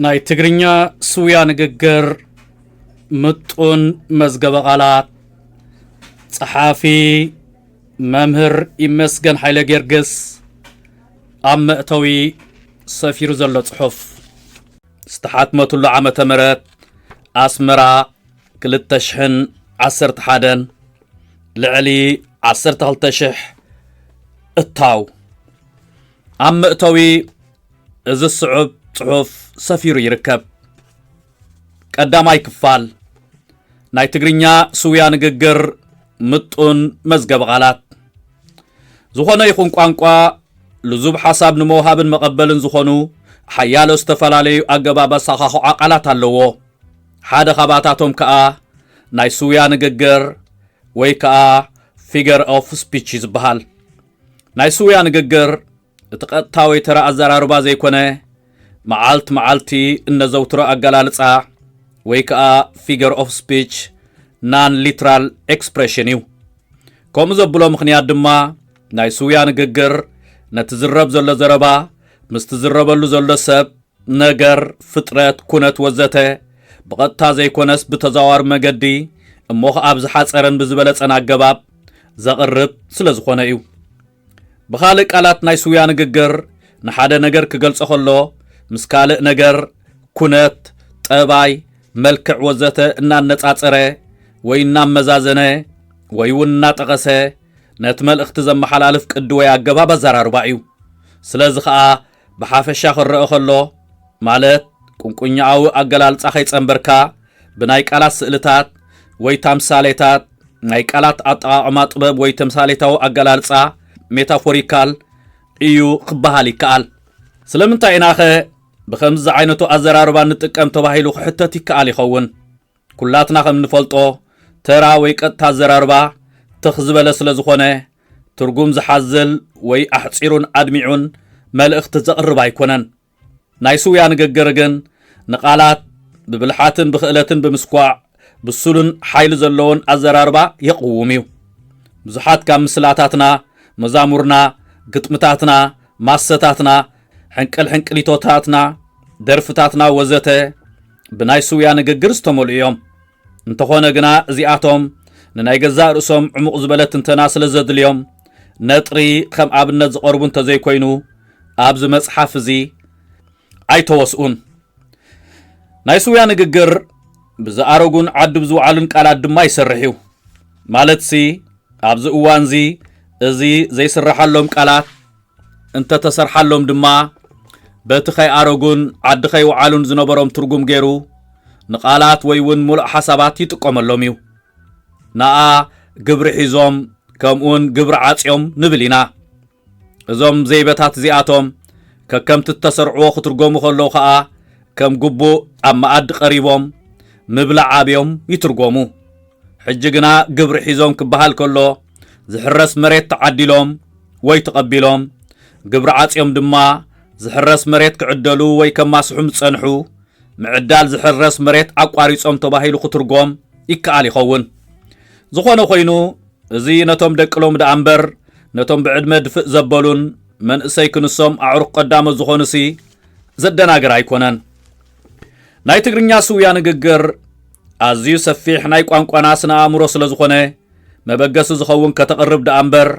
ናይ ትግርኛ ስውያ ንግግር ምጡን መዝገበ ቃላት። ጸሓፊ መምህር ይመስገን ሓይለ ጊዮርጊስ። ኣብ መእተዊ ሰፊሩ ዘሎ ጽሑፍ። ዝተሓትመትሉ ዓመተ ምህረት ኣስመራ ክልተ ሽሕን ዓሰርተ ሓደን። ልዕሊ ዓሰርተ ክልተ ሽሕ እታው። ኣብ መእተዊ እዚ ስዑብ ጽሑፍ ሰፊሩ ይርከብ። ቀዳማይ ክፋል ናይ ትግርኛ ስውያ ንግግር ምጡን መዝገበ ቃላት። ዝኾነ ይኹን ቋንቋ ልዙብ ሓሳብ ንምውሃብን መቐበልን ዝኾኑ ሓያሎ ዝተፈላለዩ ኣገባብ ኣሰኻኽዓ ቃላት ኣለዎ። ሓደ ካብኣታቶም ከኣ ናይ ስውያ ንግግር ወይ ከኣ ፊገር ኦፍ ስፒች እዩ ዝበሃል። ናይ ስውያ ንግግር እቲ ቀጥታ ወይ ተራ ኣዘራርባ ዘይኮነ፣ መዓልቲ መዓልቲ እነዘውትሮ ኣገላልጻ ወይ ከኣ ፊገር ኦፍ ስፒች፣ ናን ሊትራል ኤክስፕሬሽን እዩ። ከምኡ ዘብሎ ምኽንያት ድማ ናይ ስውያ ንግግር ነቲ ዝረብ ዘሎ ዘረባ ምስ ትዝረበሉ ዘሎ ሰብ፣ ነገር፣ ፍጥረት፣ ኩነት ወዘተ ብቐጥታ ዘይኮነስ ብተዘዋዋሪ መገዲ እሞ ኸኣ ብዝሓጸረን ብዝበለጸን ኣገባብ ዘቕርብ ስለ ዝኾነ እዩ። ብኻልእ ቃላት ናይ ስውያ ንግግር ንሓደ ነገር ክገልጾ ኸሎ ምስ ካልእ ነገር፣ ኩነት፣ ጠባይ፣ መልክዕ ወዘተ እናነጻጸረ ወይ እናመዛዘነ ወይ እውን እናጠቐሰ ነቲ መልእኽቲ ዘመሓላልፍ ቅዲ ወይ ኣገባብ ኣዘራርባ እዩ። ስለዚ ኸኣ ብሓፈሻ ክረአ ኸሎ፣ ማለት ቁንቁኛኣዊ ኣገላልጻ ከይጸንበርካ ብናይ ቃላት ስእልታት ወይ ታምሳሌታት፣ ናይ ቃላት ኣጠቓቕማ ጥበብ ወይ ተምሳሌታዊ ኣገላልጻ፣ ሜታፎሪካል፣ እዩ ክበሃል ይከኣል። ስለምንታይ ኢናኸ ብኸምዚ ዝዓይነቱ ኣዘራርባ ንጥቀም ተባሂሉ ክሕተት ይከኣል ይኸውን። ኩላትና ከም እንፈልጦ ተራ ወይ ቀጥታ ኣዘራርባ ትኽ ዝበለ ስለ ዝኾነ ትርጉም ዝሓዝል ወይ ኣሕጺሩን ኣድሚዑን መልእኽቲ ዘቕርብ ኣይኮነን። ናይ ስውያ ንግግር ግን ንቓላት ብብልሓትን ብኽእለትን ብምስኳዕ ብሱልን ሓይሊ ዘለዎን ኣዘራርባ የቕውም እዩ። ብዙሓት ካብ ምስላታትና፣ መዛሙርና፣ ግጥምታትና፣ ማሰታትና፣ ሕንቅል ሕንቅሊቶታትና፣ ደርፍታትና ወዘተ ብናይ ስውያ ንግግር ዝተመልኡ እዮም። እንተኾነ ግና እዚኣቶም ንናይ ገዛእ ርእሶም ዕሙቕ ዝበለ ትንተና ስለ ዘድልዮም ነጥሪ ከም ኣብነት ዝቐርቡ እንተዘይኮይኑ ኣብዚ መጽሓፍ እዚ ኣይተወስኡን። ናይ ስውያ ንግግር ብዝኣረጉን ዓዲ ብዝወዓሉን ቃላት ድማ ይሰርሕ እዩ። ማለትሲ ኣብዚ እዋንዚ እዚ ዘይስረሓሎም ቃላት እንተተሰርሓሎም ድማ በቲ ከይኣረጉን ዓዲ ከይወዓሉን ዝነበሮም ትርጉም ገይሩ ንቓላት ወይ እውን ሙሉእ ሓሳባት ይጥቀመሎም እዩ። ንኣ ግብሪ ሒዞም ከምኡውን ግብሪ ዓጽዮም ንብል ኢና። እዞም ዘይበታት እዚኣቶም ከከምቲ እተሰርዕዎ ክትርጎሙ ከለዉ ኸኣ ከም ግቡእ ኣብ መኣዲ ቀሪቦም ምብላዕ ኣብዮም ይትርጎሙ። ሕጂ ግና ግብሪ ሒዞም ክበሃል ከሎ ዝሕረስ መሬት ተዓዲሎም ወይ ተቐቢሎም፣ ግብሪ ዓጽዮም ድማ ዝሕረስ መሬት ክዕደሉ ወይ ከማስሑ ምጸንሑ ምዕዳል ዝሕረስ መሬት ኣቋሪጾም ተባሂሉ ክትርጎም ይከኣል ይኸውን። ዝኾነ ኮይኑ፣ እዚ ነቶም ደቂ ሎሚ ደኣ እምበር፣ ነቶም ብዕድመ ድፍእ ዘበሉን መንእሰይ ክንሶም ኣዕሩኽ ቀዳሞት ዝኾኑሲ ዘደናግር ኣይኮነን። ናይ ትግርኛ ስውያ ንግግር ኣዝዩ ሰፊሕ ናይ ቋንቋና ስነ ኣእምሮ ስለ ዝኾነ፣ መበገሲ ዝኸውን ከተቕርብ ደኣ እምበር፣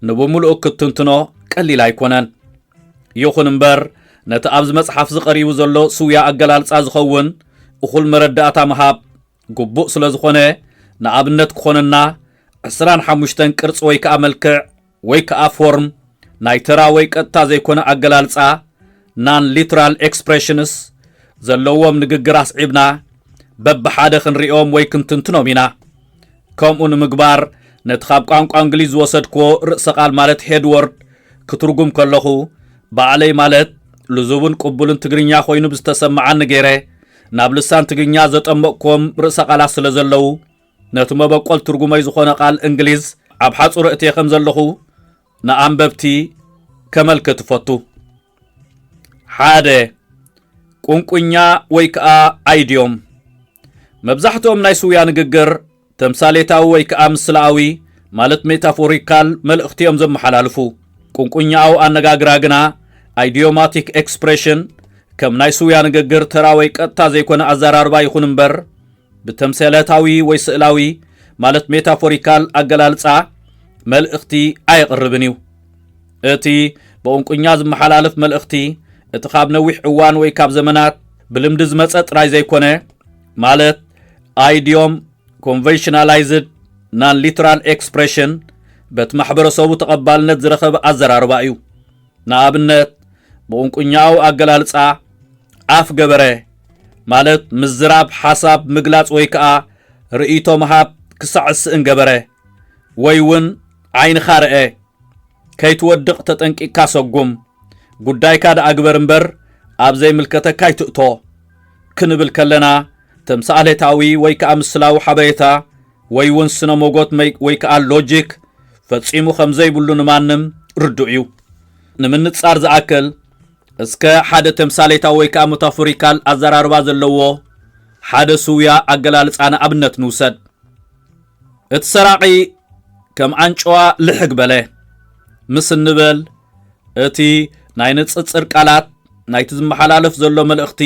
ንብምሉኡ ክትትንትኖ ቀሊል ኣይኮነን። ይኹን እምበር፣ ነቲ ኣብዚ መጽሓፍ እዚ ቀሪቡ ዘሎ ስውያ ኣገላልጻ ዝኸውን እኹል መረዳእታ ምሃብ ግቡእ ስለ ዝኾነ፣ ንኣብነት ክኾነና፣ ዕስራን ሓሙሽተን ቅርጺ ወይ ከኣ መልክዕ ወይ ከኣ ፎርም ናይ ተራ ወይ ቀጥታ ዘይኮነ ኣገላልጻ፣ ናን ሊትራል ኤክስፕሬሽንስ፣ ዘለዎም ንግግር ኣስዒብና በብሓደ ክንሪኦም ወይ ክንትንትኖም ኢና። ከምኡ ንምግባር፣ ነቲ ካብ ቋንቋ እንግሊዝ ዝወሰድክዎ ርእሰ ቃል ማለት ሄድ ወርድ ክትርጉም ከለኹ፣ ባዕለይ ማለት ልዙብን ቅቡልን ትግርኛ ኮይኑ ብዝተሰምዓኒ ገይረ፣ ናብ ልሳን ትግርኛ ዘጠመቕክዎም ርእሰ ቃላት ስለ ዘለዉ፣ ነቲ መበቆል ትርጉመይ ዝኾነ ቃል እንግሊዝ ኣብ ሓጹር እእትየ ከም ዘለኹ ንኣንበብቲ ከመልክት እፈቱ። ሓደ፣ ቁንቁኛ ወይ ከኣ ኣይድዮም። መብዛሕትኦም ናይ ስውያ ንግግር ተምሳሌታዊ ወይ ከኣ ምስላኣዊ፣ ማለት ሜታፎሪካል፣ መልእኽቲ እዮም ዘመሓላልፉ። ቁንቁኛኣዊ ኣነጋግራ ግና፣ ኣይዲዮማቲክ ኤክስፕሬሽን፣ ከም ናይ ስውያ ንግግር ተራ ወይ ቀጥታ ዘይኮነ ኣዘራርባ ይኹን እምበር፣ ብተምሳሌታዊ ወይ ስእላዊ፣ ማለት ሜታፎሪካል ኣገላልጻ መልእኽቲ ኣየቕርብን እዩ። እቲ ብቑንቁኛ ዝመሓላለፍ መልእኽቲ፣ እቲ ካብ ነዊሕ እዋን ወይ ካብ ዘመናት ብልምዲ ዝመጸ ጥራይ ዘይኮነ፣ ማለት idiom፣ conventionalized፣ non-literal expression፣ በቲ ማሕበረሰቡ ተቐባልነት ዝረኸበ ኣዘራርባ እዩ። ንኣብነት፣ ብቑንቁኛዊ ኣገላልጻ፣ ኣፍ ገበረ፣ ማለት ምዝራብ፣ ሓሳብ ምግላጽ ወይ ከኣ ርእይቶ ምሃብ ክሳዕ ዝስእን ገበረ፣ ወይ እውን ዓይንኻ ርአ፣ ከይትወድቕ ተጠንቂቕካ ሰጉም፣ ጉዳይካ ደኣ ግበር እምበር ኣብ ዘይምልከተካ ኣይትእቶ ክንብል ከለና፣ ተምሳሌታዊ ወይ ከኣ ምስላዊ ሓበሬታ ወይ እውን ስነ ሞጎት መይ-፣ ወይ ከኣ ሎጂክ ፈጺሙ ከም ዘይብሉ ንማንም ርዱእ እዩ። ንምንጻር ዝኣክል፣ እስከ ሓደ ተምሳሌታዊ ወይ ከኣ ሜታፎሪካል ኣዘራርባ ዘለዎ ሓደ ስውያ ኣገላልጻ ንኣብነት ንውሰድ። እቲ ሰራቒ ከም ኣንጭዋ ልሕግ በለ ምስ እንብል፣ እቲ ናይ ንጽጽር ቃላት ናይቲ ዝመሓላለፍ ዘሎ መልእኽቲ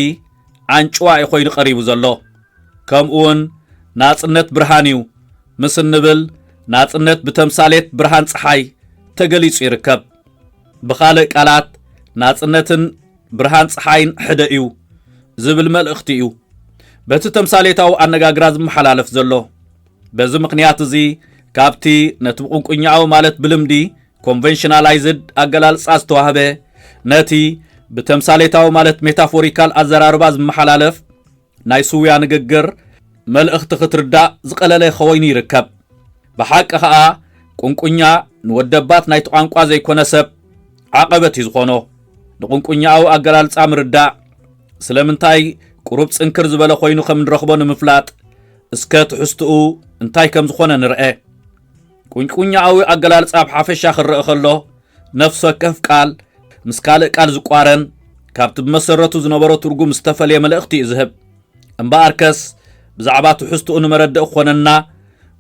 ኣንጭዋ እዩ ኮይኑ ቀሪቡ ዘሎ። ከምኡውን ናጽነት ብርሃን እዩ ምስ እንብል፣ ናጽነት ብተምሳሌት ብርሃን ጸሓይ ተገሊጹ ይርከብ። ብኻልእ ቃላት፣ ናጽነትን ብርሃን ጸሓይን ሕደ እዩ ዝብል መልእኽቲ እዩ በቲ ተምሳሌታዊ ኣነጋግራ ዝመሓላለፍ ዘሎ። በዚ ምኽንያት እዚ፣ ካብቲ ነቲ ብቑንቁኛዊ ማለት ብልምዲ ኮንቨንሽናላይዝድ ኣገላልጻ ዝተዋህበ፣ ነቲ ብተምሳሌታዊ ማለት ሜታፎሪካል ኣዘራርባ ዝመሓላለፍ ናይ ስውያ ንግግር መልእኽቲ ክትርዳእ ዝቐለለ ኮይኑ ይርከብ። ብሓቂ ኸኣ፣ ቁንቁኛ ንወደባት ናይቲ ቋንቋ ዘይኮነ ሰብ ዓቐበት እዩ ዝኾኖ። ንቁንቁኛዊ ኣገላልጻ ምርዳእ፣ ስለምንታይ ቁሩብ ጽንክር ዝበለ ኮይኑ ከም ንረኽቦ ንምፍላጥ፣ እስከ ትሕዝትኡ እንታይ ከም ዝኾነ ንርአ። ቁንቁኛዊ ኣገላልጻ ብሓፈሻ ክረአ ከሎ፣ ነፍሲ ወከፍ ቃል ምስ ካልእ ቃል ዝቋረን፣ ካብቲ ብመሰረቱ ዝነበሮ ትርጉም ዝተፈልየ መልእኽቲ እዩ ዝህብ። እምበኣርከስ፣ ብዛዕባ ትሕዝትኡ ንመረድእ ክኾነና፣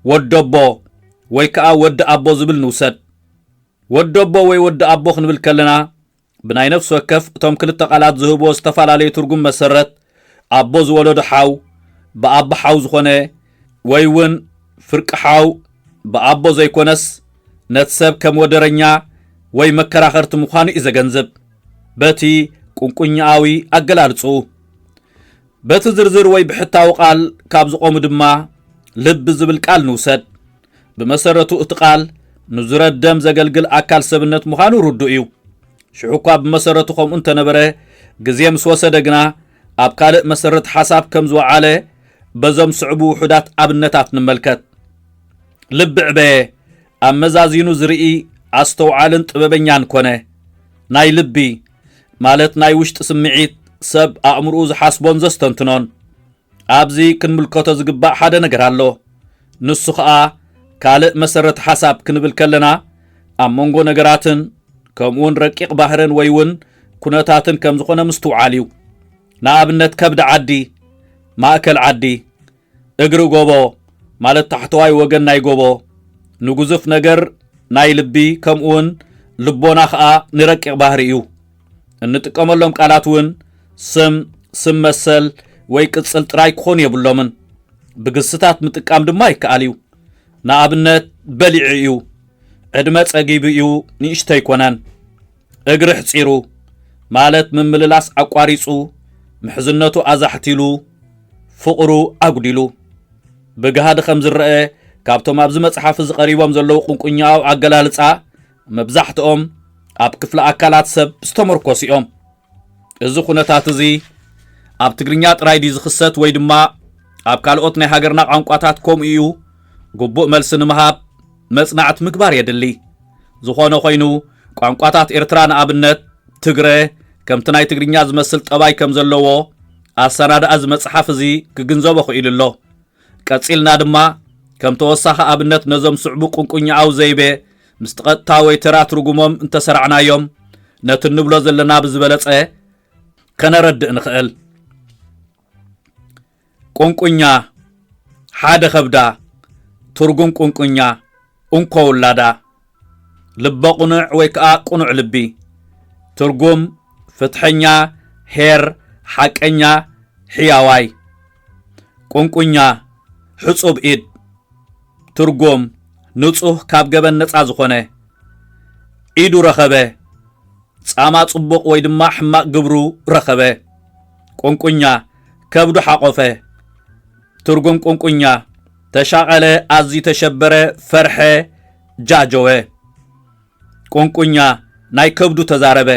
ወደቦ ወይ ከኣ ወዲ ኣቦ ዝብል ንውሰድ። ወደቦ ወይ ወዲ ኣቦ ክንብል ከለና፣ ብናይ ነፍሲ ወከፍ እቶም ክልተ ቃላት ዝህብዎ ዝተፈላለየ ትርጉም መሰረት፣ ኣቦ ዝወለዶ ሓው፣ ብኣቦ ሓው ዝኾነ፣ ወይ እውን ፍርቂ ሓው፣ ብኣቦ ዘይኮነስ፣ ነቲ ሰብ ከም ወደረኛ ወይ መከራኸርቲ ምዃኑ እዩ ዘገንዝብ፣ በቲ ቁንቁኛኣዊ ኣገላልጽኡ። በቲ ዝርዝር ወይ ብሕታዊ ቃል ካብ ዝቖሙ ድማ፣ ልቢ ዝብል ቃል ንውሰድ። ብመሰረቱ እቲ ቃል ንዙረት ደም ዘገልግል ኣካል ሰብነት ምዃኑ ርዱእ እዩ። ሽዑ እኳ ብመሰረቱ ከምኡ እንተነበረ፣ ግዜ ምስ ወሰደ ግና ኣብ ካልእ መሰረት ሓሳብ ከም ዝወዓለ በዞም ዝስዕቡ ውሑዳት ኣብነታት ንመልከት። ልቢ ዕበየ፣ ኣመዛዚኑ ዝርኢ ኣስተውዓልን ጥበበኛን ኮነ። ናይ ልቢ፣ ማለት ናይ ውሽጢ ስምዒት፣ ሰብ ኣእምሮኡ ዝሓስቦን ዘስተንትኖን። ኣብዚ ክንምልከቶ ዝግባእ ሓደ ነገር ኣሎ። ንሱ ኸኣ ካልእ መሰረት ሓሳብ ክንብል ከለና፣ ኣብ መንጎ ነገራትን ከምኡውን ረቂቕ ባህርን ወይ እውን ኩነታትን ከም ዝኾነ ምስትውዓል እዩ። ንኣብነት ከብዲ ዓዲ፣ ማእከል ዓዲ፣ እግሪ ጎቦ፣ ማለት ታሕተዋይ ወገን ናይ ጎቦ፣ ንግዙፍ ነገር ናይ ልቢ ከምኡውን ልቦና ኸኣ ንረቂቕ ባህሪ እዩ። እንጥቀመሎም ቃላት እውን ስም፣ ስም መሰል ወይ ቅጽል ጥራይ ክኾኑ የብሎምን። ብግስታት ምጥቃም ድማ ይከኣል እዩ። ንኣብነት በሊዑ እዩ፣ ዕድመ ጸጊቡ እዩ፣ ንእሽቶ ኣይኮነን። እግሪ ሕጺሩ፣ ማለት ምምልላስ ኣቋሪጹ፣ ምሕዝነቱ ኣዛሕቲሉ፣ ፍቕሩ ኣጉዲሉ። ብግሃዲ ከም ዝረአ፣ ካብቶም ኣብዚ መጽሓፍ እዚ ቀሪቦም ዘለዉ ቁንቁኛዊ ኣገላልጻ፣ መብዛሕትኦም ኣብ ክፍሊ ኣካላት ሰብ ዝተመርኮሱ እዮም። እዚ ኩነታት እዚ ኣብ ትግርኛ ጥራይ ድዩ ዝኽሰት ወይ ድማ ኣብ ካልኦት ናይ ሃገርና ቋንቋታት ከምኡ እዩ? ግቡእ መልሲ ንምሃብ መጽናዕቲ ምግባር የድሊ። ዝኾነ ኮይኑ፣ ቋንቋታት ኤርትራ ንኣብነት ትግረ፣ ከምቲ ናይ ትግርኛ ዝመስል ጠባይ ከም ዘለዎ ኣሰናድኣ እዚ መጽሓፍ እዚ ክግንዘቦ ክኢሉ ኣሎ። ቀጺልና ድማ፣ ከም ተወሳኺ ኣብነት ነዞም ዝስዕቡ ቁንቁኛኣዊ ዘይቤ ምስቲ ቀጥታ ወይ ተራ ትርጉሞም እንተሰራዕናዮም፣ ነቲ እንብሎ ዘለና ብዝበለጸ ከነረድእ ንኽእል። ቁንቁኛ፣ ሓደ ከብዳ። ትርጉም ቁንቁኛ፣ እንኮ ውላዳ። ልበ ቁኑዕ ወይ ከኣ ቁኑዕ ልቢ። ትርጉም፣ ፍትሐኛ፣ ሄር፣ ሓቀኛ ሕያዋይ። ቁንቁኛ፣ ሕጹብ ኢድ። ትርጉም፣ ንጹህ ካብ ገበን ነጻ ዝኾነ። ኢዱ ረኸበ፣ ጻማ ጽቡቕ ወይ ድማ ሕማቕ ግብሩ ረኸበ። ቁንቁኛ፣ ከብዱ ሓቖፈ። ትርጉም ቁንቁኛ፣ ተሻቐለ፣ ኣዝዩ ተሸበረ፣ ፈርሐ፣ ጃጀወ። ቁንቁኛ፣ ናይ ከብዱ ተዛረበ።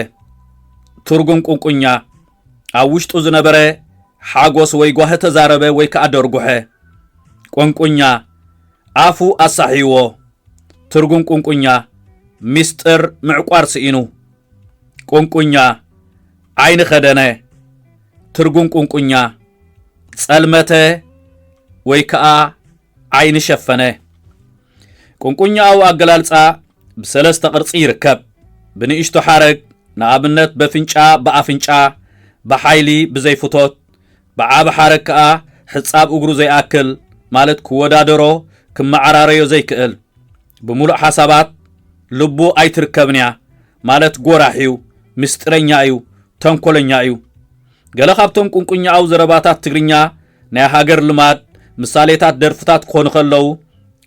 ትርጉም ቁንቁኛ፣ ኣብ ውሽጡ ዝነበረ ሓጎስ ወይ ጓሂ ተዛረበ ወይ ከኣ ደርጉሐ። ቁንቁኛ፣ ኣፉ ኣሳሕይዎ። ትርጉም ቁንቁኛ፣ ሚስጥር ምዕቋር ስኢኑ። ቁንቁኛ፣ ዓይኒ ከደነ። ትርጉም ቁንቁኛ፣ ጸልመተ ወይ ከኣ ዓይኒ ሸፈነ። ቁንቁኛኣዊ ኣገላልጻ ብሰለስተ ቅርጺ ይርከብ። ብንእሽቶ ሓረግ፣ ንኣብነት በፍንጫ፣ ብኣፍንጫ፣ ብሓይሊ፣ ብዘይፍቶት፣ ብዓቢ ሓረግ ከኣ ሕጻብ እግሩ ዘይኣክል፣ ማለት ክወዳደሮ፣ ክመዓራረዮ ዘይክእል። ብምሉእ ሓሳባት ልቡ ኣይትርከብን እያ፣ ማለት ጎራሕ እዩ፣ ምስጢረኛ እዩ፣ ተንኮለኛ እዩ። ገለ ካብቶም ቁንቁኛኣዊ ዘረባታት ትግርኛ ናይ ሃገር ልማድ ምሳሌታት ደርፍታት ክኾኑ ከለዉ፣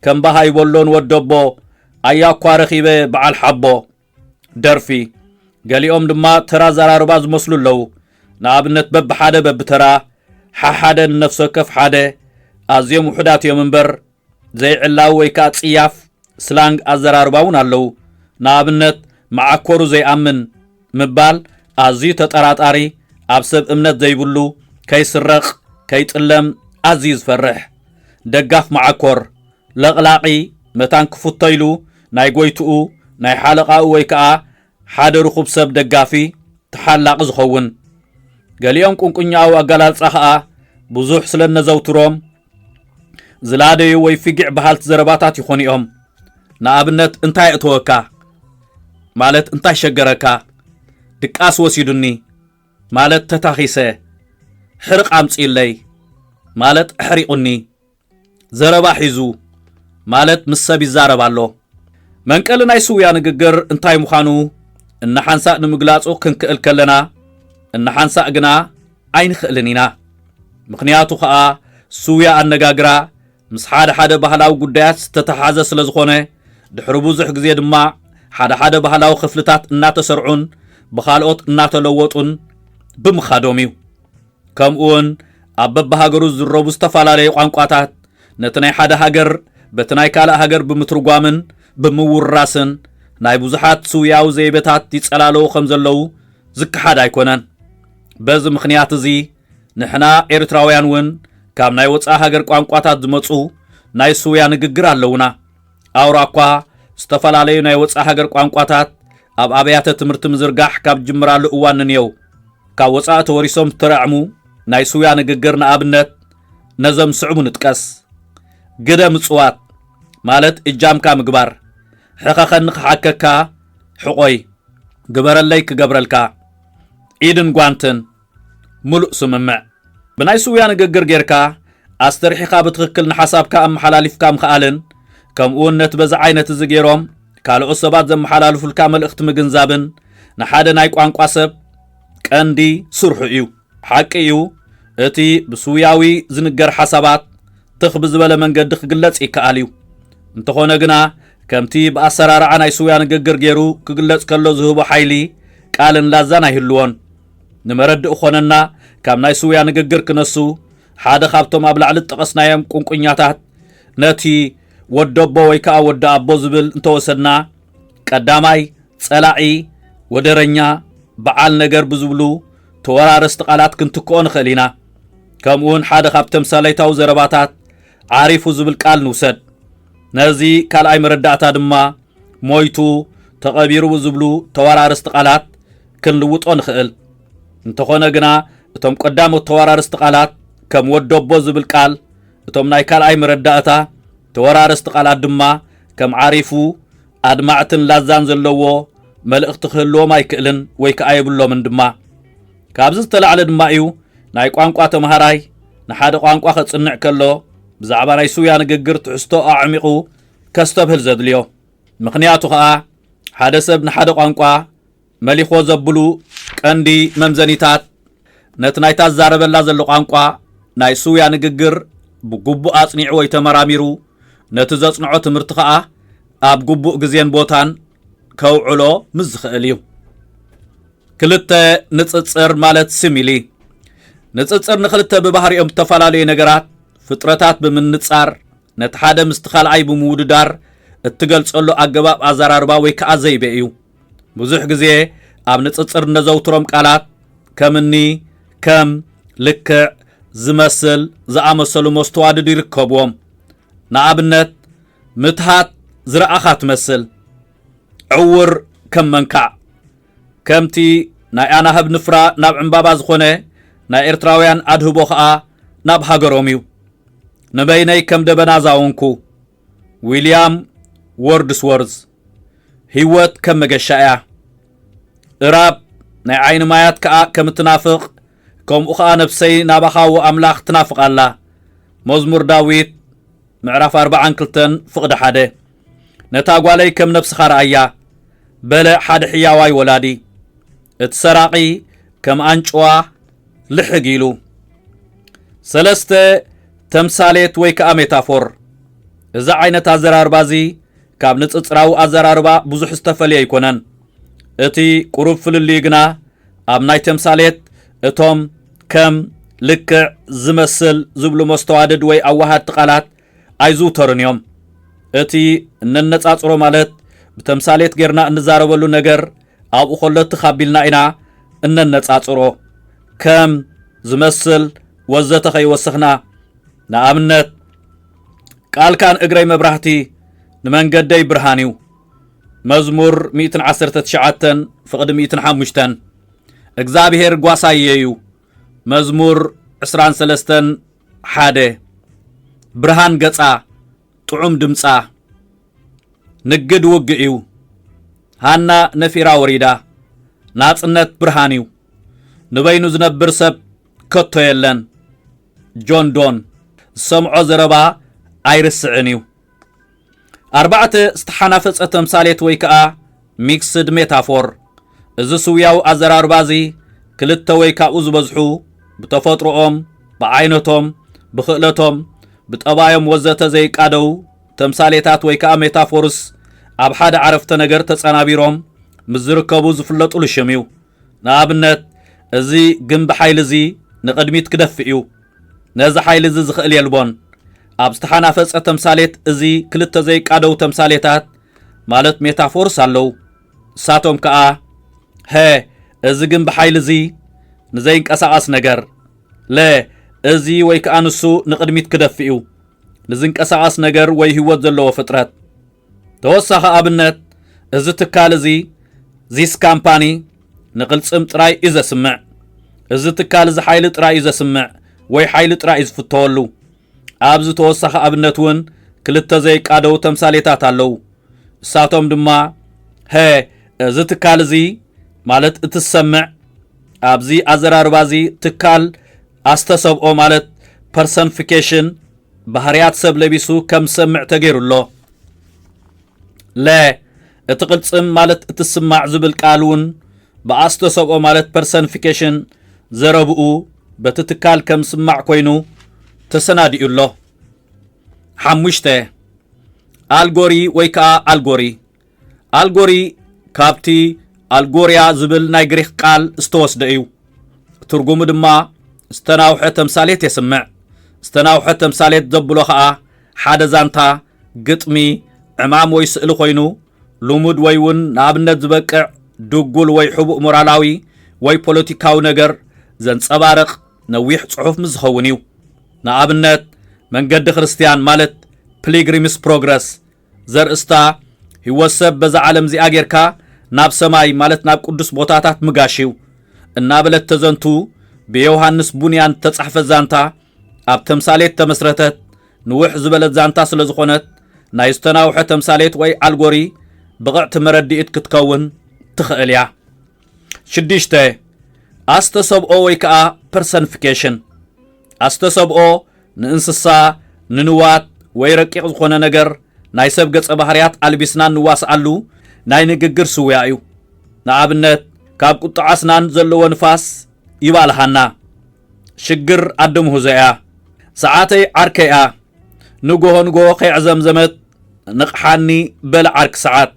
ከም በሃይ በሎ ንወደቦ፣ ኣያ እኳ ረኺበ በዓል ሓቦ ደርፊ። ገሊኦም ድማ ተራ ኣዘራርባ ዝመስሉ ኣለዉ። ንኣብነት በብሓደ በብተራ፣ ሓሓደ ንነፍሲ ወከፍ ሓደ፣ ኣዝዮም ውሑዳት እዮም እምበር፣ ዘይዕላዊ ወይ ከኣ ጽያፍ ስላንግ ኣዘራርባ እውን ኣለዉ። ንኣብነት፣ መዓኮሩ ዘይኣምን ምባል ኣዝዩ ተጠራጣሪ፣ ኣብ ሰብ እምነት ዘይብሉ፣ ከይስረቕ፣ ከይጥለም ኣዝዩ ዝፈርሕ። ደጋፍ መዓኮር፣ ለቕላቒ፣ መታን ክፍቶ ኢሉ ናይ ጎይትኡ፣ ናይ ሓለቓኡ ወይ ከኣ ሓደ ርኹብ ሰብ ደጋፊ፣ ተሓላቒ ዝኸውን። ገሊኦም ቁንቁኛዊ ኣገላልጻ ኸኣ ብዙሕ ስለ እነዘውትሮም ዝላደዩ ወይ ፊጊዕ በሃልቲ ዘረባታት ይኾኑ እዮም። ንኣብነት፣ እንታይ ኣእተወካ? ማለት እንታይ ሸገረካ? ድቃስ ወሲዱኒ? ማለት ተታኺሰ። ሕርቕ ኣምጽእለይ? ማለት ኣሕሪቑኒ። ዘረባ ሒዙ፣ ማለት ምስ ሰብ ይዛረብ ኣሎ። መንቀሊ ናይ ስውያ ንግግር እንታይ ምዃኑ እናሓንሳእ ንምግላጹ ክንክእል ከለና፣ እናሓንሳእ ግና ኣይንኽእልን ኢና። ምኽንያቱ ኸኣ፣ ስውያ ኣነጋግራ ምስ ሓደ ሓደ ባህላዊ ጉዳያት ዝተተሓሓዘ ስለ ዝኾነ፣ ድሕሪ ብዙሕ ግዜ ድማ ሓደ ሓደ ባህላዊ ክፍልታት እናተሰርዑን ብኻልኦት እናተለወጡን ብምኻዶም እዩ። ከምኡውን ኣብ በብሃገሩ ዝዝረቡ ዝተፈላለዩ ቋንቋታት ነቲ ናይ ሓደ ሃገር በቲ ናይ ካልእ ሃገር ብምትርጓምን ብምውርራስን ናይ ብዙሓት ስውያዊ ዘይቤታት ይጸላለዉ ከም ዘለዉ ዝከሓድ ኣይኮነን። በዚ ምኽንያት እዚ ንሕና ኤርትራውያን እውን ካብ ናይ ወጻኢ ሃገር ቋንቋታት ዝመጹ ናይ ስውያ ንግግር ኣለዉና። ኣውራ እኳ ዝተፈላለዩ ናይ ወጻኢ ሃገር ቋንቋታት ኣብ ኣብያተ ትምህርቲ ምዝርጋሕ ካብ ዝጅምራሉ እዋን ንንየው፣ ካብ ወጻኢ ተወሪሶም ዝተራዕሙ ናይ ስውያ ንግግር ንኣብነት ነዘም ስዕቡ ንጥቀስ። ግደ ምጽዋት ማለት እጃምካ ምግባር፣ ሕኸኸኒ ክሓከካ፣ ሕቖይ፣ ግበረለይ ክገብረልካ፣ ኢድን ጓንትን፣ ምሉእ ስምምዕ። ብናይ ስውያ ንግግር ጌርካ ኣስተርሒኻ ብትኽክል ንሓሳብካ ኣመሓላሊፍካ ምኽኣልን፣ ከምኡውን ነቲ በዚ ዓይነት እዚ ገይሮም ካልኦት ሰባት ዘመሓላልፉልካ መልእኽቲ ምግንዛብን ንሓደ ናይ ቋንቋ ሰብ ቀንዲ ስርሑ እዩ። ሓቂ እዩ፣ እቲ ብስውያዊ ዝንገር ሓሳባት ትኽ ብዝበለ መንገዲ ክግለጽ ይከኣል እዩ። እንተኾነ ግና፣ ከምቲ ብኣሰራርዓ ናይ ስውያ ንግግር ገይሩ ክግለጽ ከሎ ዝህቦ ሓይሊ፣ ቃልን ላዛን ኣይህልዎን። ንመረድእ ኾነና፣ ካብ ናይ ስውያ ንግግር ክነሱ፣ ሓደ ካብቶም ኣብ ላዕሊ ዝጠቐስናዮም ቁንቁኛታት፣ ነቲ ወዲ ኣቦ ወይ ከኣ ወዲ ኣቦ ዝብል እንተወሰድና፣ ቀዳማይ፣ ጸላኢ፣ ወደረኛ፣ በዓል ነገር ብዝብሉ ተወራረስቲ ቃላት ክንትክኦ ንኽእል ኢና። ከምኡውን ሓደ ካብ ተምሳሌታዊ ዘረባታት፣ ዓሪፉ ዝብል ቃል ንውሰድ። ነዚ ካልኣይ መረዳእታ ድማ፣ ሞይቱ፣ ተቐቢሩ ዝብሉ ተወራረስቲ ቃላት ክንልውጦ ንኽእል። እንተኾነ ግና፣ እቶም ቀዳሞት ተወራረስቲ ቃላት፣ ከም ወደቦ ዝብል ቃል፣ እቶም ናይ ካልኣይ መረዳእታ ተወራረስቲ ቃላት ድማ፣ ከም ዓሪፉ፣ ኣድማዕትን ላዛን ዘለዎ መልእኽቲ ክህልዎም ኣይክእልን ወይ ከኣ የብሎምን ድማ። ካብዚ ዝተላዕለ ድማ እዩ ናይ ቋንቋ ተምሃራይ ንሓደ ቋንቋ ከጽንዕ ከሎ ብዛዕባ ናይ ስውያ ንግግር ትሕዝቶ ኣዕሚቑ ከስተብህል ዘድልዮ። ምኽንያቱ ኸኣ ሓደ ሰብ ንሓደ ቋንቋ መሊኾ ዘብሉ ቀንዲ መምዘኒታት ነቲ ናይታ ዝዛረበላ ዘሎ ቋንቋ ናይ ስውያ ንግግር ብግቡእ ኣጽኒዑ ወይ ተመራሚሩ፣ ነቲ ዘጽንዖ ትምህርቲ ከኣ ኣብ ግቡእ ግዜን ቦታን ከውዕሎ ምስ ዝኽእል እዩ። ክልተ፣ ንጽጽር ማለት ሲሚሊ። ንጽጽር ንኽልተ ብባህሪኦም እተፈላለዩ ነገራት፣ ፍጥረታት ብምንጻር፣ ነቲ ሓደ ምስቲ ካልኣይ ብምውድዳር እትገልጸሉ ኣገባብ ኣዘራርባ ወይ ከኣ ዘይቤ እዩ። ብዙሕ ግዜ ኣብ ንጽጽር እነዘውትሮም ቃላት ከም እኒ፣ ከም፣ ልክዕ፣ ዝመስል ዝኣመሰሉ መስተዋድድ ይርከብዎም። ንኣብነት፣ ምትሃት ዝረኣኻ ትመስል፣ ዕውር ከም መንካዕ። ከምቲ ናይ ኣናህብ ንፍራ ናብ ዕምባባ ዝኾነ፣ ናይ ኤርትራውያን ኣድህቦ ኸኣ ናብ ሃገሮም እዩ። ንበይነይ ከም ደበና ዛወንኩ። ዊልያም ዎርድስወርዝ። ህይወት ከም መገሻ እያ። እራብ ናይ ዓይኒ ማያት ከኣ ከም እትናፍቕ፣ ከምኡ ኸኣ ነፍሰይ ናባኻ ኣምላኽ ትናፍቕ ኣላ። መዝሙር ዳዊት ምዕራፍ ኣርብዓን ክልተን ፍቕዲ ሓደ። ነታ ጓለይ ከም ነፍስኻ ረኣያ፣ በለ ሓደ ሕያዋይ ወላዲ። እቲ ሰራቒ ከም ኣንጭዋ ልሕግ ኢሉ። ሰለስተ፣ ተምሳሌት ወይ ከኣ ሜታፎር። እዚ ዓይነት ኣዘራርባ እዚ ካብ ንጽጽራዊ ኣዘራርባ ብዙሕ ዝተፈልየ ኣይኮነን። እቲ ቁሩብ ፍልልዩ ግና ኣብ ናይ ተምሳሌት እቶም ከም፣ ልክዕ፣ ዝመስል ዝብሉ መስተዋድድ ወይ ኣወሃድቲ ቃላት ኣይዝውተሩን እዮም። እቲ እነነጻጽሮ ማለት ብተምሳሌት ጌርና እንዛረበሉ ነገር ኣብኡ ከሎ ትኽ ኣቢልና ኢና እነነጻጽሮ። ከም፣ ዝመስል፣ ወዘተ ከይወሰኽና። ንኣብነት፣ ቃልካ ንእግረይ መብራህቲ፣ ንመንገደይ ብርሃን እዩ። መዝሙር ሚእትን ዓሰርተ ትሽዓተን ፍቕዲ ሚእትን ሓሙሽተን። እግዚኣብሄር ጓሳየ እዩ። መዝሙር ዕስራን ሰለስተን ሓደ። ብርሃን ገጻ፣ ጥዑም ድምጻ። ንግድ ውግእ እዩ። ሃና ነፊራ ወሪዳ። ናጽነት ብርሃን እዩ። ንበይኑ ዝነብር ሰብ ከቶ የለን። ጆን ዶን። ዝሰምዖ ዘረባ ኣይርስዕን እዩ። ኣርባዕተ፣ ዝተሓናፈጸ ተምሳሌት ወይ ከኣ ሚክስድ ሜታፎር። እዚ ስውያዊ ኣዘራርባ እዚ ክልተ ወይ ካብኡ ዝበዝሑ ብተፈጥሮኦም፣ ብዓይነቶም፣ ብኽእለቶም፣ ብጠባዮም ወዘተ ዘይቃደው ተምሳሌታት ወይ ከኣ ሜታፎርስ ኣብ ሓደ ዓረፍተ ነገር ተጸናቢሮም ምስ ዝርከቡ ዝፍለጡሉ ሽም እዩ። ንኣብነት፣ እዚ ግንቢ ሓይሊ እዚ ንቕድሚት ክደፍእ እዩ። ነዚ ሓይሊ እዚ ዝኽእል የልቦን። ኣብ ዝተሓናፈጸ ተምሳሌት እዚ ክልተ ዘይቃደው ተምሳሌታት ማለት ሜታፎርስ ኣለዉ። እሳቶም ከኣ፣ ሀ፣ እዚ ግንቢ ሓይሊ እዚ ንዘይንቀሳቐስ ነገር፣ ለ፣ እዚ ወይ ከኣ ንሱ ንቕድሚት ክደፍእ እዩ፣ ንዝንቀሳቐስ ነገር ወይ ህይወት ዘለዎ ፍጥረት። ተወሳኺ ኣብነት፣ እዚ ትካል እዚ፣ ዚስ ካምፓኒ፣ ንቕልጽም ጥራይ እዩ ዘስምዕ። እዚ ትካል እዚ ሓይሊ ጥራይ እዩ ዘስምዕ ወይ ሓይሊ ጥራይ እዩ ዝፍተወሉ። ኣብዚ ተወሳኺ ኣብነት እውን ክልተ ዘይቃደው ተምሳሌታት ኣለዉ። እሳቶም ድማ፣ ሀ፣ እዚ ትካል እዚ ማለት እቲ ዝሰምዕ፣ ኣብዚ ኣዘራርባ እዚ ትካል ኣስተሰብኦ ማለት ፐርሰንፊኬሽን ባህርያት ሰብ ለቢሱ ከም ዝሰምዕ ተገይሩ ኣሎ። ለ፣ እቲ ቅልጽም ማለት እቲ ስማዕ ዝብል ቃል እውን ብኣስተሰብኦ ማለት ፐርሰንፊኬሽን ዘረብኡ በቲ ትካል ከም ዝስማዕ ኮይኑ ተሰናዲኡ ኣሎ። ሓሙሽተ፣ ኣልጎሪ ወይ ከኣ ኣልጎሪ። ኣልጎሪ ካብቲ ኣልጎርያ ዝብል ናይ ግሪኽ ቃል ዝተወስደ እዩ። ትርጉሙ ድማ ዝተናውሐ ተምሳሌት የስምዕ። ዝተናውሐ ተምሳሌት ዘብሎ ኸኣ ሓደ ዛንታ፣ ግጥሚ፣ ዕማም ወይ ስእሊ ኮይኑ፣ ልሙድ ወይ እውን ንኣብነት ዝበቅዕ ድጉል ወይ ሕቡእ ሞራላዊ ወይ ፖለቲካዊ ነገር ዘንጸባርቕ ነዊሕ ጽሑፍ ምስ ዝኸውን እዩ። ንኣብነት፣ መንገዲ ክርስትያን ማለት ፒልግሪምስ ፕሮግረስ ዘርእስታ፣ ህይወት ሰብ በዛ ዓለም እዚኣ ጌርካ ናብ ሰማይ ማለት ናብ ቅዱስ ቦታታት ምጋሽ እዩ እናበለት ተዘንቱ ብዮሃንስ ቡንያን እተጻሕፈት ዛንታ፣ ኣብ ተምሳሌት ተመስረተት ንውሕ ዝበለት ዛንታ ስለ ዝኾነት፣ ናይ ዝተናውሐ ተምሳሌት ወይ ኣልጎሪ ብቕዕቲ መረድኢት ክትከውን ትኽእል እያ። ሽዱሽተ፣ ኣስተሰብኦ ወይ ከኣ ፐርሰንፊኬሽን። ኣስተሰብኦ ንእንስሳ፣ ንንዋት ወይ ረቂቕ ዝኾነ ነገር ናይ ሰብ ገጸ ባህርያት ኣልቢስና እንዋስኣሉ ናይ ንግግር ስውያ እዩ። ንኣብነት፣ ካብ ቁጥዓ ኣስናን ዘለዎ ንፋስ ይባልሃና። ሽግር ኣደ ምሁዞ እያ። ሰዓተይ ዓርከይ እያ። ንጎሆ ንጎሆ ከይዕዘምዘመት ንቕሓኒ በለ ዓርኪ ሰዓት።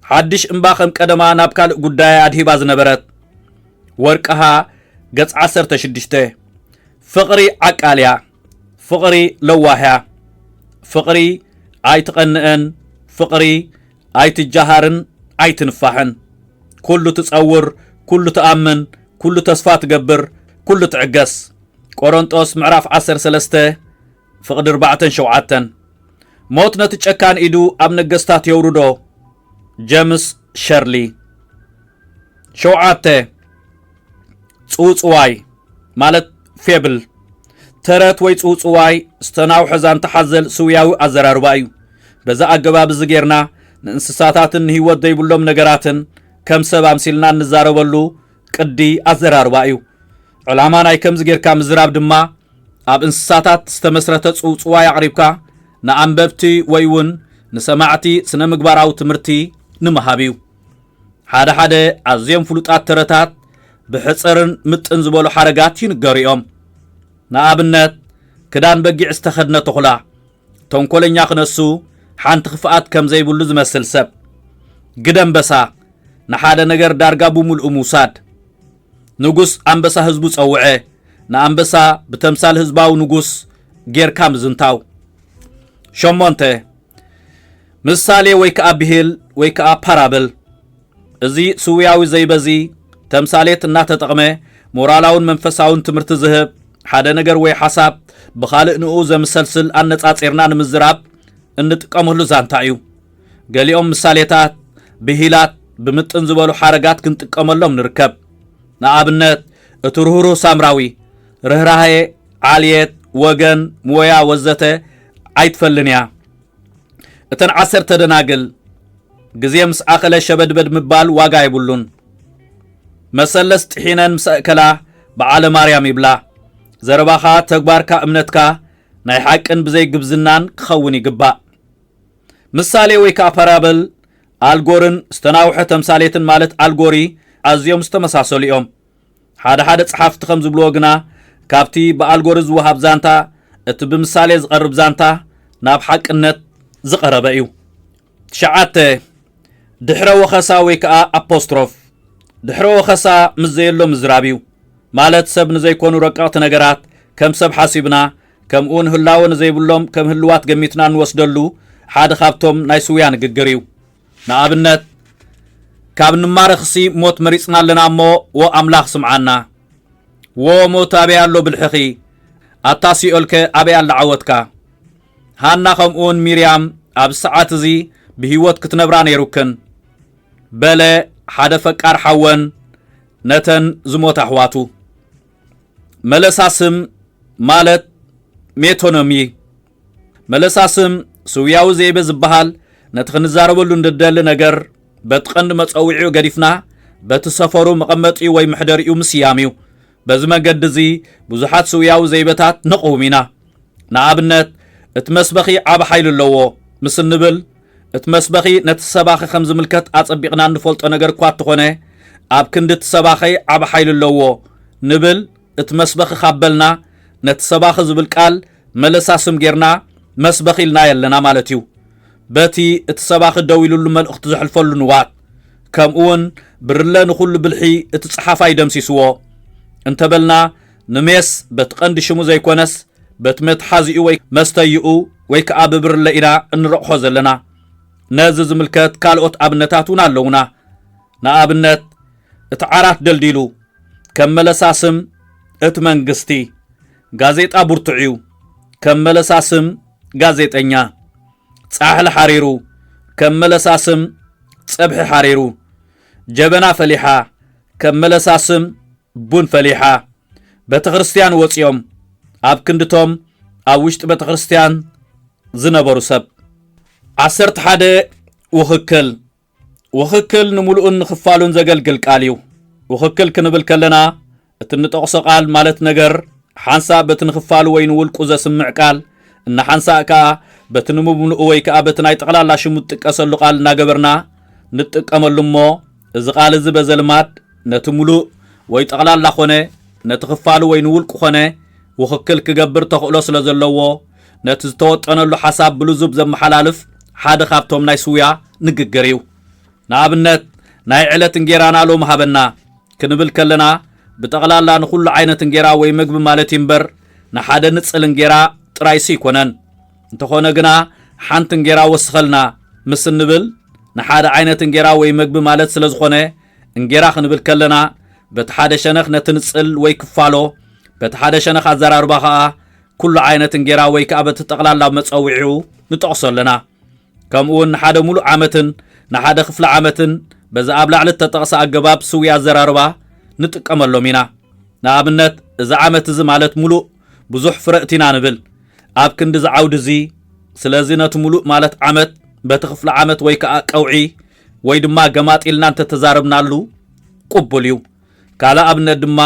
ሓድሽ እምባ ከም ቀደማ ናብ ካልእ ጉዳያ ኣድሂባ ዝነበረት። ወርቅሃ ገጽ ዓሰርተ ሽዱሽተ። ፍቕሪ ዓቃል እያ። ፍቕሪ ለዋህ እያ። ፍቕሪ ኣይትቐንእን። ፍቕሪ ኣይትጃሃርን ኣይትንፋሕን። ኩሉ ትጸውር፣ ኩሉ ትኣምን፣ ኩሉ ተስፋ ትገብር፣ ኩሉ ትዕገስ። ቆሮንጦስ ምዕራፍ ዓሰርተ ሰለስተ ፍቕዲ ኣርባዕተን ሸውዓተን። ሞት ነቲ ጨካን ኢዱ ኣብ ነገስታት የውርዶ። ጀምስ ሸርሊ። ሸውዓተ። ጽውጽዋይ ማለት ፌብል፣ ተረት ወይ ጽውጽዋይ ዝተናውሐ ዛንታ ሓዘል ስውያዊ ኣዘራርባ እዩ። በዚ ኣገባብ እዚ ጌርና ንእንስሳታትን ንህይወት ዘይብሎም ነገራትን ከም ሰብ ኣምሲልና እንዛረበሉ ቅዲ ኣዘራርባ እዩ። ዕላማ ናይ ከምዚ ጌርካ ምዝራብ ድማ ኣብ እንስሳታት ዝተመስረተ ጽውጽዋይ ኣቕሪብካ ንኣንበብቲ ወይ እውን ንሰማዕቲ ስነ ምግባራዊ ትምህርቲ ንምሃብ እዩ። ሓደ ሓደ ኣዝዮም ፍሉጣት ተረታት ብሕጽርን ምጥን ዝበሉ ሓረጋት ይንገሩ እዮም። ንኣብነት፣ ክዳን በጊዕ ዝተኸድነ ተኹላ፣ ተንኮለኛ ክነሱ ሓንቲ ክፍኣት ከም ዘይብሉ ዝመስል ሰብ፣ ግደ ኣንበሳ፣ ንሓደ ነገር ዳርጋ ብምልኡ ምውሳድ፣ ንጉስ ኣንበሳ ህዝቡ ጸውዐ፣ ንኣንበሳ ብተምሳል ህዝባዊ ንጉስ ጌርካ ምዝንታው። ሸሞንተ። ምሳሌ ወይ ከኣ ብሂል ወይ ከኣ ፓራብል። እዚ ስውያዊ ዘይበዚ ተምሳሌት እናተጠቕመ ሞራላውን መንፈሳውን ትምህርቲ ዝህብ ሓደ ነገር ወይ ሓሳብ ብኻልእ ንኡ ዘምሰልስል ኣነጻጺርና ንምዝራብ እንጥቀመሉ ዛንታ እዩ። ገሊኦም ምሳሌታት፣ ብሂላት፣ ብምጥን ዝበሉ ሓረጋት ክንጥቀመሎም ንርከብ። ንኣብነት፣ እቲ ርህሩህ ሳምራዊ፣ ርህራሄ፣ ዓልየት፣ ወገን፣ ሞያ ወዘተ ኣይትፈልን እያ። እተን ዓሰርተ ደናግል፣ ግዜ ምስ ኣኸለ ሸበድበድ ምባል ዋጋ የብሉን። መሰለስ ጥሒነን ምስ ኣእከላ በዓለ ማርያም ይብላ። ዘረባኻ፣ ተግባርካ፣ እምነትካ ናይ ሓቅን ብዘይ ግብዝናን ክኸውን ይግባእ። ምሳሌ ወይ ከኣ ፓራብል፣ ኣልጎርን ዝተናውሐ ተምሳሌትን ማለት ኣልጎሪ ኣዝዮም ዝተመሳሰሉ እዮም። ሓደ ሓደ ጸሓፍቲ ከም ዝብልዎ ግና፣ ካብቲ ብኣልጎሪ ዝወሃብ ዛንታ፣ እቲ ብምሳሌ ዝቐርብ ዛንታ ናብ ሓቅነት ዝቐረበ እዩ። ትሽዓተ፣ ድሕረ ወኸሳ ወይ ከኣ ኣፖስትሮፍ። ድሕረ ወኸሳ ምስ ዘየሎ ምዝራብ እዩ። ማለት ሰብ ንዘይኮኑ ረቀቕቲ ነገራት ከም ሰብ ሓሲብና፣ ከምኡውን ህላወ ንዘይብሎም ከም ህልዋት ገሚትና እንወስደሉ ሓደ ካብቶም ናይ ስውያ ንግግር እዩ። ንኣብነት፣ ካብ ንማረኽሲ ሞት መሪጽና ኣለና እሞ፣ ዎ ኣምላኽ ስምዓና። ዎ ሞት ኣበይ ኣሎ ብልሕኺ? ኣታ ሲኦልከ ኣበይ ኣላ ዓወትካ? ሃና ከምኡውን ሚርያም ኣብዚ ሰዓት እዚ ብህይወት ክትነብራ ነይሩክን፣ በለ ሓደ ፈቃር ሓወን ነተን ዝሞታ ኣሕዋቱ። መለሳ ስም ማለት ሜቶኖሚ። መለሳ ስም ስውያዊ ዘይበ ዝበሃል ነቲ ክንዛረበሉ እንደደሊ ነገር በቲ ቀንዲ መጸውዒኡ ገዲፍና በቲ ሰፈሩ መቐመጢኡ ወይ መሕደሪኡ ምስያም እዩ። በዚ መንገዲ እዚ ብዙሓት ስውያዊ ዘይበታት ነቕውም ኢና። ንኣብነት፣ እቲ መስበኺ ዓቢ ሓይሊ ኣለዎ ምስ እንብል፣ እቲ መስበኺ ነቲ ሰባኺ ከም ዝምልከት ኣጸቢቕና እንፈልጦ ነገር እኳ እንተኾነ፣ ኣብ ክንዲ እቲ ሰባኺ ዓቢ ሓይሊ ኣለዎ ንብል፣ እቲ መስበኺ ካብ በልና፣ ነቲ ሰባኺ ዝብል ቃል መለሳ ስም ጌርና መስበኺ ኢልናዮ ኣለና ማለት እዩ። በቲ እቲ ሰባኺ ደው ኢሉሉ መልእኽቱ ዘሕልፈሉ ንዋት፣ ከምኡውን ብርለ ንኹሉ ብልሒ እቲ ጸሓፋይ ደምሲስዎ እንተበልና፣ ንሜስ በቲ ቀንዲ ሽሙ ዘይኮነስ፣ በቲ መትሓዚኡ ወይ መስተይኡ ወይ ከኣ ብብርለ ኢና እንረቕሖ ዘለና። ነዚ ዝምልከት ካልኦት ኣብነታት እውን ኣለዉና። ንኣብነት፣ እቲ ዓራት ደልዲሉ፣ ከም መለሳ ስም እቲ መንግስቲ። ጋዜጣ ብርቱዕ እዩ፣ ከም መለሳ ስም ጋዜጠኛ። ጻሕሊ ሓሪሩ፣ ከም መለሳ ስም ጸብሒ ሓሪሩ። ጀበና ፈሊሓ፣ ከም መለሳ ስም ቡን ፈሊሓ። ቤተ ክርስቲያን ወጺኦም፣ ኣብ ክንድቶም ኣብ ውሽጢ ቤተ ክርስቲያን ዝነበሩ ሰብ። ዓሰርተ ሓደ። ውኽክል። ውኽክል ንምሉእን ንኽፋሉን ዘገልግል ቃል እዩ። ውኽክል ክንብል ከለና፣ እቲ እንጠቕሶ ቃል ማለት ነገር፣ ሓንሳእ በቲ ንኽፋሉ ወይ ንውልቁ ዘስምዕ ቃል፣ እናሓንሳእ ከኣ በቲ ንምምልኡ ወይ ከኣ በቲ ናይ ጠቕላላ ሽሙ እትጥቀሰሉ ቃል እናገበርና ንጥቀመሉ እሞ፣ እዚ ቃል እዚ በዘ ልማድ ነቲ ምሉእ ወይ ጠቕላላ ኾነ ነቲ ክፋሉ ወይ ንውልቁ ኾነ ውኽክል ክገብር ተኽእሎ ስለ ዘለዎ፣ ነቲ ዝተወጠነሉ ሓሳብ ብልዙብ ዘመሓላልፍ ሓደ ካብቶም ናይ ስውያ ንግግር እዩ። ንኣብነት፣ ናይ ዕለት እንጌራና ሎሚ ሃበና ክንብል ከለና፣ ብጠቕላላ ንኹሉ ዓይነት እንጌራ ወይ ምግቢ ማለት እዩ እምበር፣ ንሓደ ንጽል እንጌራ ጥራይሲ ኣይኮነን። እንተኾነ ግና፣ ሓንቲ እንጌራ ወስኸልና ምስ እንብል፣ ንሓደ ዓይነት እንጌራ ወይ ምግቢ ማለት ስለ ዝኾነ፣ እንጌራ ክንብል ከለና፣ በቲ ሓደ ሸነኽ ነቲ ንጽል ወይ ክፋሎ፣ በቲ ሓደ ሸነኽ ኣዘራርባ ኸኣ፣ ኩሉ ዓይነት እንጌራ ወይ ከኣ በቲ ጠቕላላ መጸውዒኡ ንጠቕሶ ኣለና። ከምኡ እውን ንሓደ ሙሉእ ዓመትን ንሓደ ክፍለ ዓመትን በዚ ኣብ ላዕሊ እተጠቕሰ ኣገባብ ስውያ ኣዘራርባ ንጥቀመሎም ኢና። ንኣብነት፣ እዚ ዓመት እዚ ማለት ሙሉእ ብዙሕ ፍረ እቲና ንብል። ኣብ ክንዲ እዚ ዓውዲ እዚ፣ ስለዚ ነቲ ሙሉእ ማለት ዓመት በቲ ክፍለ ዓመት ወይ ከኣ ቀውዒ ወይ ድማ ገማጢልና እንተተዛረብናሉ ቅቡል እዩ። ካልእ ኣብነት ድማ፣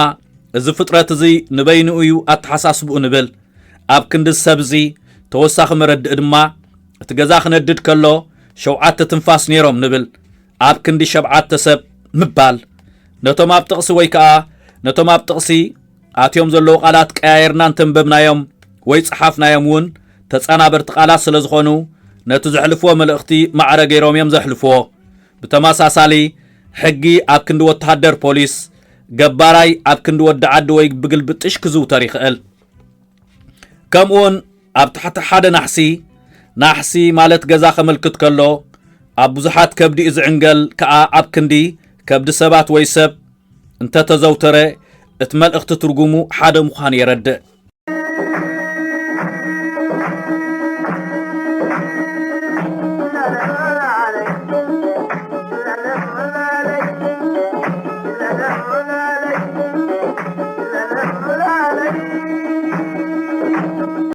እዚ ፍጥረት እዚ ንበይኑ እዩ ኣተሓሳስብኡ ንብል። ኣብ ክንዲ ሰብ እዚ ተወሳኺ መረድእ ድማ፣ እቲ ገዛ ክነድድ ከሎ ሸውዓተ ትንፋስ ነይሮም ንብል። ኣብ ክንዲ ሸብዓተ ሰብ ምባል። ነቶም ኣብ ጥቕሲ ወይ ከኣ ነቶም ኣብ ጥቕሲ ኣትዮም ዘለዉ ቃላት ቀያይርና እንተንበብናዮም ወይ ጸሓፍናዮም እውን ተጻናበርቲ ቃላት ስለ ዝኾኑ ነቲ ዘሕልፍዎ መልእኽቲ ማዕረ ገይሮም እዮም ዘሕልፍዎ። ብተመሳሳሊ ሕጊ ኣብ ክንዲ ወተሃደር ፖሊስ፣ ገባራይ ኣብ ክንዲ ወዲ ዓዲ ወይ ብግልብጥሽ ክዝውተር ይኽእል። ከምኡውን ኣብ ትሕቲ ሓደ ናሕሲ፣ ናሕሲ ማለት ገዛ ከመልክት ከሎ፣ ኣብ ብዙሓት ከብዲ እዩ ዝዕንገል ከኣ ኣብ ክንዲ ከብዲ ሰባት ወይ ሰብ እንተተዘውተረ፣ እቲ መልእኽቲ ትርጉሙ ሓደ ምዃኑ የረድእ።